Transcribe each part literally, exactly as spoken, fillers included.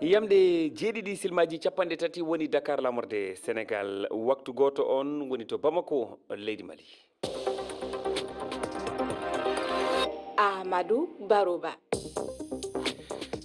Yamɗe jeeɗiɗi silmaaji capanɗe tati woni Dakar, lamorde Senegal. Waktu gooto on woni to Bamako, leydi Mali. Amadou Baroba.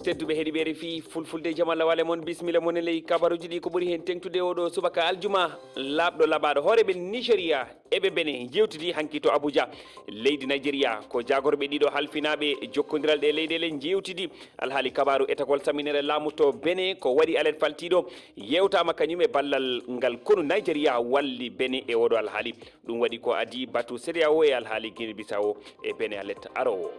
Tedduɓe heɗiɓe R F I Fulfulde, jam Allah wale mon, bisimilla mon e ley kabaruji ɗi. Ko ɓuri hen tengtude oɗo subaka aljuma laaɓɗo laɓaɗo. Hooreɓe Nigeria eɓe Benin jewtidi hanki to Abuja, leydi Nigeria. Ko jagorɓe ɗiɗo halfinaɓe jokkondiral ɗe leyɗele jewtidi alhaali kabaru etagol saminere laamu to Benin. Ko waɗi alet faltiɗo yewtama kañum e ballal ngal konu Nigeria walli Benin e oɗo alhaali. Ɗum waɗi ko adii batu CEDEAO e alhaali Guinée Bissau e Benin alet arowo.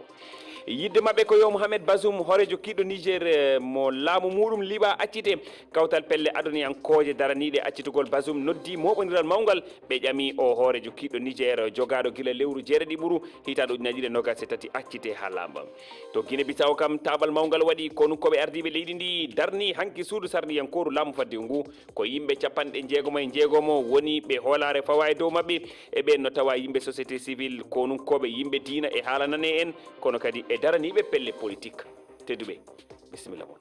Yidde maɓɓe ko yo Mohamed Bazoum, hoorejo kiɗɗo Niger, eh, mo laamu muɗum liɓa, accite. Kawtal pelle adoniyankooje daraniiɗe accitugol Bazoum noddi mooɓondiral mawngal. Ɓe ƴami o hoorejo kiɗɗo Niger jogaaɗo gila lewru jeeɗiɗi ɓuru hitaande ujunaaji ɗiɗi e noogas e tati accite haa laaɓa. To Guinée Bissau kam, taabal mawngal waɗi, konu ko ɓe ardiiɓe leydi ndi darni hanki suudu sarɗiyankooru laamu faddewu ngu. Ko yimɓe capanɗe jeegomo e jeegomo woni ɓe hoolaare fawa e dow maɓɓe, e ɓeen no tawa yimɓe société civile, konunkooɓe, yimɓe diina e haala nane en, kono kadi e daraniiɓe pelle politik. Tedduɓe, bisimilla mon.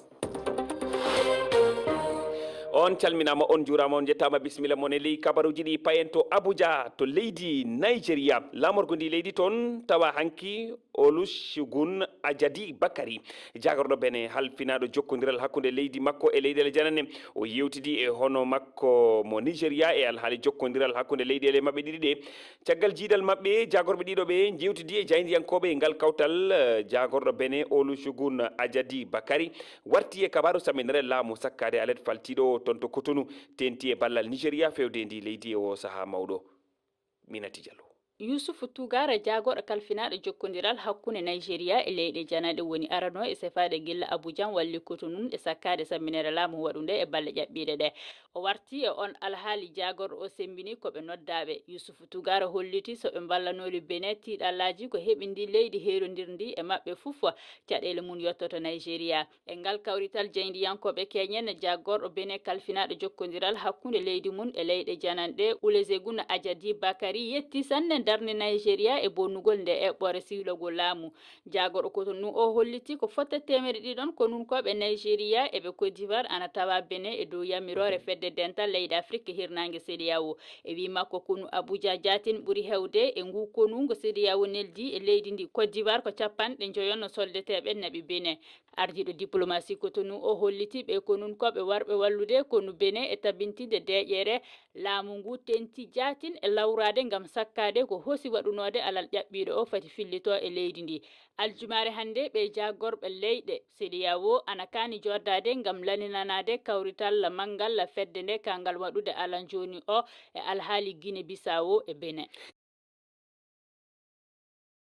On calminaama, on njuuraama, on njettaama, bisimilla mon e ley kabaruuji ɗi. Payen to Abuja, to leydi Nigeria. Laamorgo ndi leydi toon tawa hanki Olusegun Ajadi Bakari, jagorɗo Benin, halfinaaɗo jokkondiral hakkunde leydi makko e leyɗeele janane. O yewtidi e hono makko mo Nigeria e alhaali jokkondiral hakkunde leyɗeele maɓɓe ɗiɗi ɗe. Caggal jiidal maɓɓe, jagorɓe ɗiɗo ɓe jewtidi e jaayndiyankooɓe e ngal kawtal. Eh, jagorɗo Benin, Olusegun Ajadi Bakari, warti e kabaru saminere laamu sakkaade alet faltiiɗo toon to Cotonou, teenti e ballal Nigeria fewde ndi leydi e o sahaa mawɗo. Minati Diallo. Yusufu Tugara, jagorɗo kalfinaaɗo jokkondiral hakkunde Nigeria e leyɗe janaɗe, woni arano e sefaade gilla Abujan walli Cotonou e sakkaade saminere laamu waɗunde e balle ƴaɓɓiiɗe ɗe. O warti e on alhaali, jagorɗo o sembini ko ɓe noddaaɓe. Yusufu Tugara holliti so ɓe mballanooli Benin, tiiɗallaaji ko heɓi ndi leydi heerondirndi e maɓɓe fof, caɗeele mum yottoto Nigeria. E ngal kawrital, jaayndiyankooɓe keñen, jagorɗo Benin kalfinaaɗo jokkondiral hakkunde leydi mum e leyɗe jananɗe, Olusegun Ajadi Bakari, yetti sanne darnde Nigeria e bonnugol nde eɓɓoore siwlagol laamu. Jagorɗo Cotonou o holliti ko fotta teemedde ɗiɗon konunkooɓe Nigeria e ɓe Côte d'Ivoire ana tawa Benin e dow yamiroore Fedde Dental Leyɗe Afrik Hirnaange, CEDEAO. E wii makko, konu Abuja Jatin ɓuri hewde e ngu konu ngo CEDEAO neldi e leydi ndi Côte d'Ivoire ko capanɗe njoyon soldeteeɓe naɓi Benin. Ardiiɗo diplomasi Cotonou o holliti ɓe konunkooɓe warɓe wallude konu Benin e tabintinde deeƴere laamu ngu, teenti Jatin e lawraade ngam sakkaade ko hosi waɗunoode alal ƴaɓɓiiɗo o fati fillito e leydi ndi. Aljumaare hannde, ɓe jagorɓe leyɗe CEDEAO ana kaani joddaade ngam laninanaade kawrital manngal fedde nde kangal waɗude alan jooni o e alhaali Guinée Bissau e Benin.